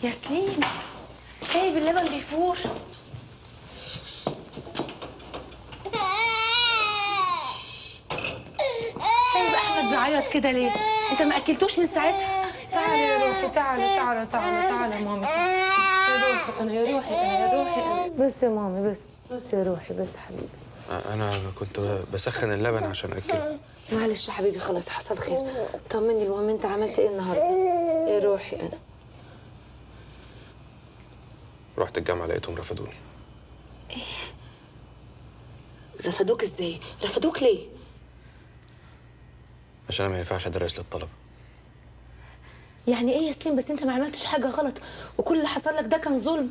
يا سليم سايب اللبن بيفور. سايب احمد بيعيط كده ليه؟ انت ما اكلتوش من ساعتها؟ تعالي يا روحي، تعالي تعالي تعالي تعالي يا مامي، يا روحي انا، يا روحي انا، يا روحي انا، بس يا مامي، بس بس يا روحي، بس حبيبي. انا كنت بسخن اللبن عشان اكله. معلش يا حبيبي، خلاص حصل خير. طمني، المهم انت عملت ايه النهارده؟ يا روحي انا. رحت الجامعة لقيتهم رفضوني. ايه؟ رفضوك ازاي؟ رفضوك ليه؟ عشان انا ما ينفعش ادرس للطلبة. يعني ايه يا سليم؟ بس انت ما عملتش حاجة غلط، وكل اللي حصل لك ده كان ظلم.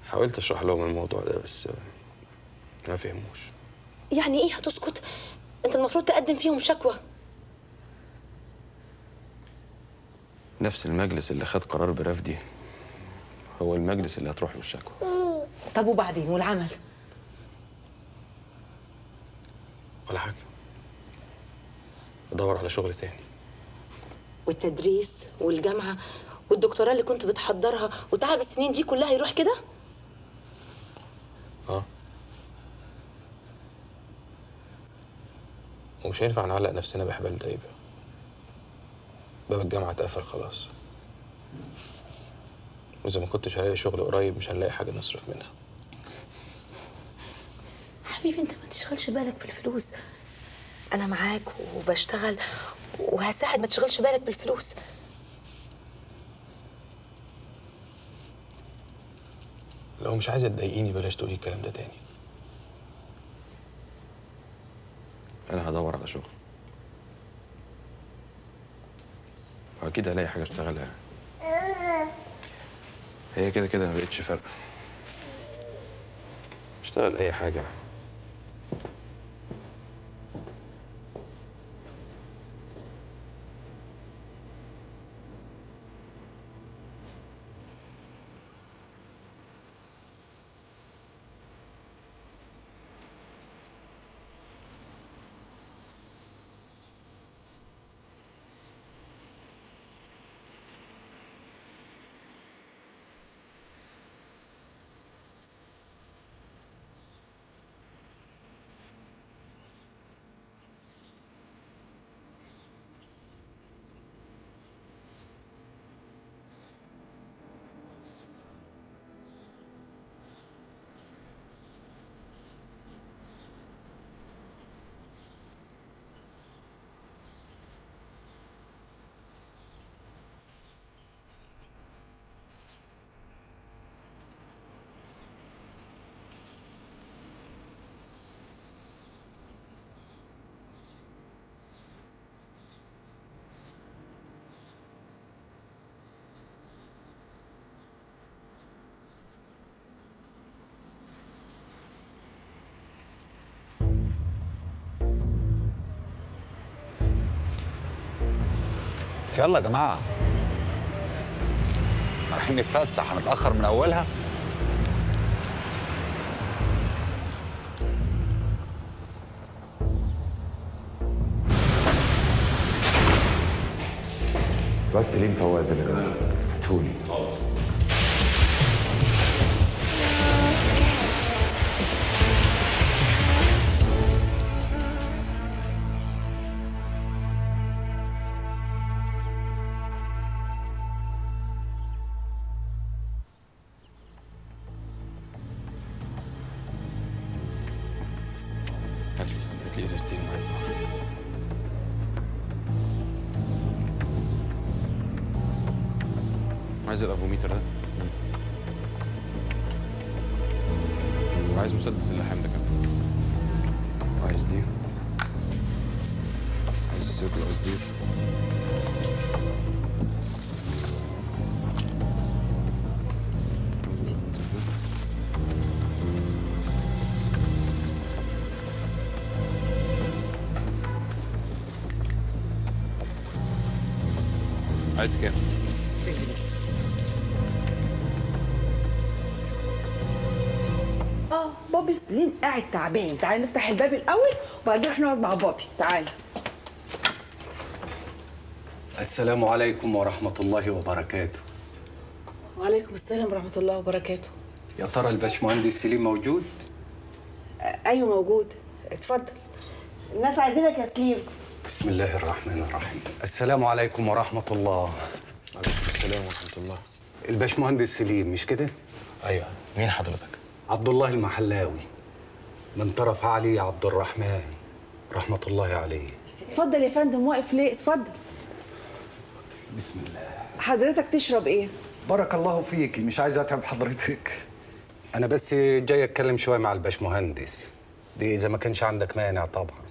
حاولت اشرح لهم الموضوع ده بس ما فهموش. يعني ايه هتسكت؟ انت المفروض تقدم فيهم شكوى. نفس المجلس اللي خد قرار برفدي هو المجلس اللي هتروح له الشكوى. طب وبعدين والعمل؟ ولا حاجة، ادور على شغل تاني. والتدريس والجامعة والدكتوراه اللي كنت بتحضرها وتعب السنين دي كلها يروح كده؟ اه، ومش هينفع نعلق نفسنا بحبال دايبه. باب الجامعة اتقفل خلاص، وإذا ما كنتش هلاقي شغل قريب مش هنلاقي حاجة نصرف منها. حبيبي انت ما تشغلش بالك بالفلوس، أنا معاك وبشتغل وهساعد، ما تشغلش بالك بالفلوس. لو مش عايزة تضايقيني بلاش تقولي الكلام ده تاني. أنا هدور على شغل، وأكيد هلاقي حاجة أشتغلها. هي كده كده ما بقتش فارقة، اشتغل أي حاجة. يلا يا جماعة، رايحين نتفسح، هنتأخر من أولها. الواد سليم فواز اللي ده هاتهولي. هات لي ازازتين معايا. عايز الافوميتر ده، وعايز مسدس اللحام ده كمان، وعايز دي، عايز السيرك القصدير. عايز كام؟ اه بابي سليم قاعد تعبان، تعالي نفتح الباب الاول وبعدين نروح نقعد مع بابي. تعالي. السلام عليكم ورحمة الله وبركاته. وعليكم السلام ورحمة الله وبركاته. يا ترى الباشمهندس سليم موجود؟ ايوه موجود، اتفضل. الناس عايزينك يا سليم. بسم الله الرحمن الرحيم. السلام عليكم ورحمة الله. وعليكم السلام ورحمة الله. الباشمهندس سليم مش كده؟ ايوه، مين حضرتك؟ عبد الله المحلاوي من طرف علي عبد الرحمن رحمة الله عليه. اتفضل يا فندم، واقف ليه؟ اتفضل. بسم الله. حضرتك تشرب ايه؟ بارك الله فيكي، مش عايز اتعب حضرتك. انا بس جاي اتكلم شوية مع الباشمهندس، دي اذا ما كانش عندك مانع طبعا.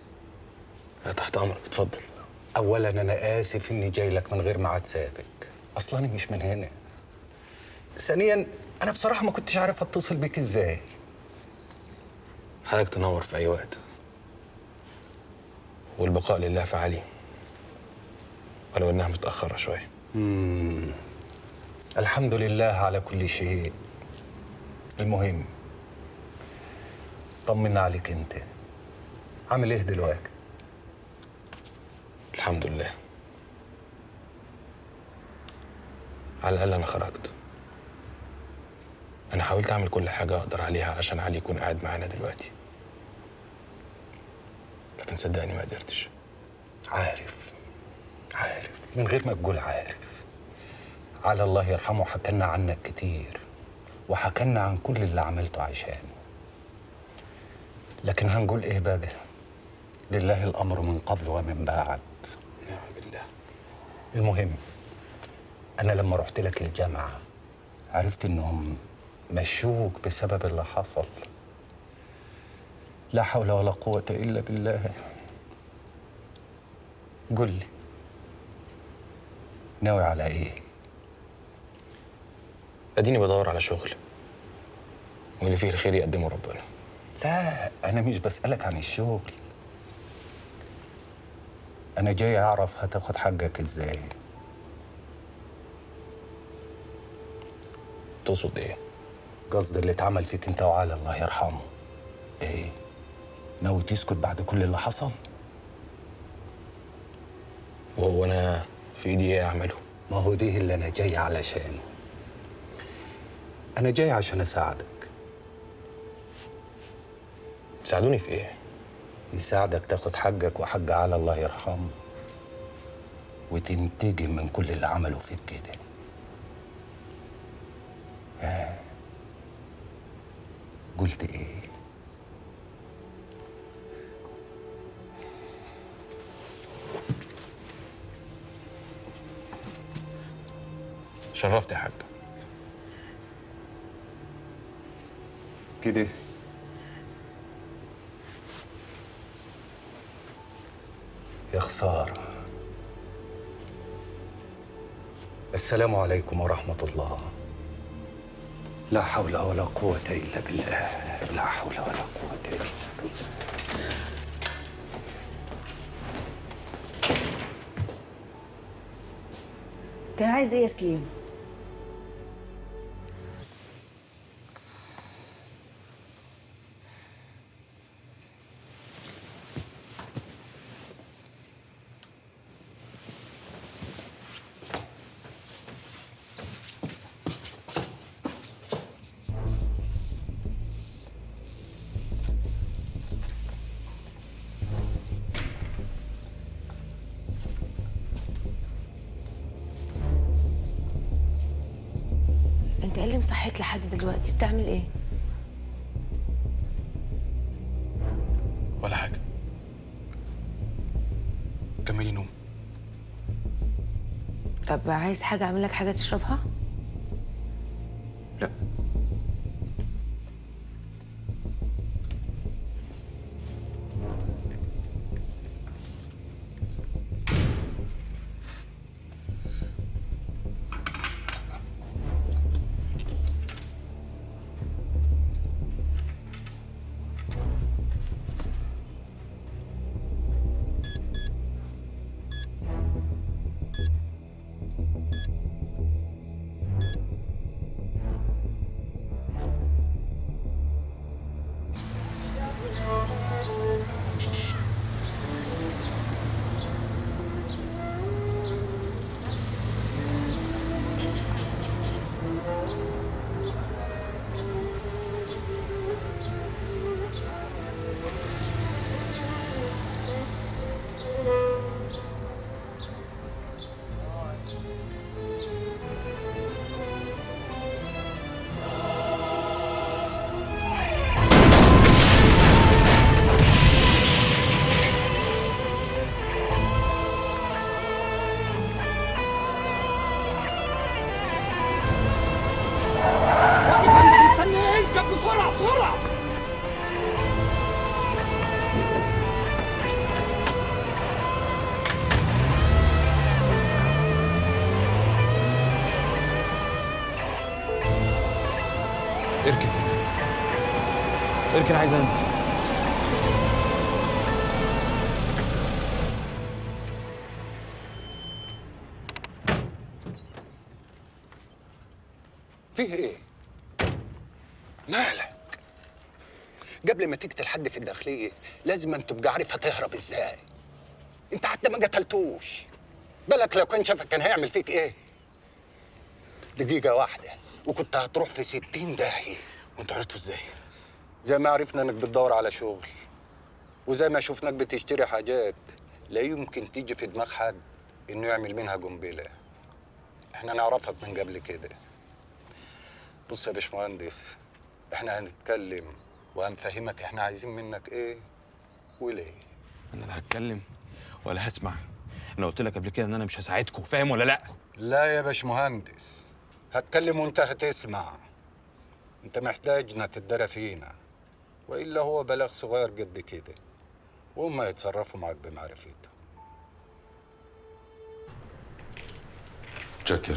لا تحت امرك، اتفضل. اولا انا اسف اني جاي لك من غير ميعاد سابق، اصلا انا مش من هنا. ثانيا انا بصراحة ما كنتش عارف اتصل بيك ازاي. حضرتك تنور في اي وقت، والبقاء لله في علي، ولو انها متاخرة شوية. الحمد لله على كل شيء. المهم طمنا عليك، انت عامل ايه دلوقتي؟ الحمد لله، على الاقل انا خرجت. انا حاولت اعمل كل حاجة اقدر عليها علشان علي يكون قاعد معانا دلوقتي، لكن صدقني ما قدرتش. عارف عارف، من غير ما تقول عارف. على الله يرحمه حكلنا عنك كتير، وحكلنا عن كل اللي عملته عشانه، لكن هنقول ايه بقى؟ لله الامر من قبل ومن بعد. نعم بالله. المهم انا لما رحت لك الجامعة عرفت انهم مشوك بسبب اللي حصل. لا حول ولا قوة الا بالله. قل لي ناوي على ايه؟ اديني بدور على شغل، واللي فيه الخير يقدمه ربنا. لا انا مش بسألك عن الشغل، انا جاي اعرف هتاخد حقك ازاي. تقصد ايه؟ قصد اللي اتعمل فيك انت وعلي الله يرحمه. ايه؟ ناوي تسكت بعد كل اللي حصل؟ وهو انا في ايدي ايه اعمله؟ ما هو ده اللي انا جاي علشانه. انا جاي عشان اساعدك. تساعدوني في ايه؟ يساعدك تاخد حقك وحق علي الله يرحمه، وتنتقم من كل اللي عمله فيك كده. ها قلت ايه؟ شرفت يا حاج. كده يا خسارة. السلام عليكم ورحمة الله. لا حول ولا قوة إلا بالله، لا حول ولا قوة إلا بالله. كان عايز إيه يا سليم؟ انت ايه اللي مصحيك لحد دلوقتي؟ بتعمل ايه؟ ولا حاجة، كملي نوم. طب عايز حاجة اعمل لك حاجة تشربها؟ لا. اركن اركن، عايز انزل. فيه ايه؟ مالك؟ قبل ما تقتل حد في الداخلية لازم أن تبقى عارف هتهرب ازاي. انت حتى ما قتلتوش، بالك لو كان شافك كان هيعمل فيك ايه؟ دقيقة واحدة وكنت هتروح في 60 داهية. وانتوا عرفتوا ازاي؟ زي ما عرفنا انك بتدور على شغل، وزي ما شفناك بتشتري حاجات لا يمكن تيجي في دماغ حد انه يعمل منها قنبلة. احنا نعرفك من قبل كده. بص يا باشمهندس، احنا هنتكلم وهنفهمك احنا عايزين منك ايه وليه. انا لا هتكلم ولا هسمع. انا قلت لك قبل كده ان انا مش هساعدكم، فاهم ولا لا؟ لا يا باشمهندس، هتكلم وانت هتسمع. انت محتاجنا تدرى فينا، والا هو بلاغ صغير قد كده وهم يتصرفوا معاك بمعرفتهم. شكر.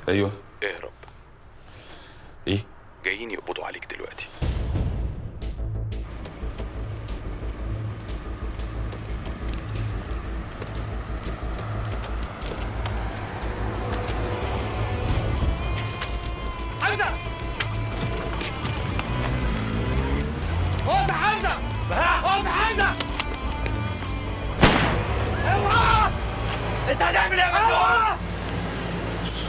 ايوه. اهرب. ايه؟ جايين يقبضوا عليك دلوقتي. حمزة! اقف يا حمزة! اقف يا حمزة! اوعى! انت هتعمل ايه يا مجنون؟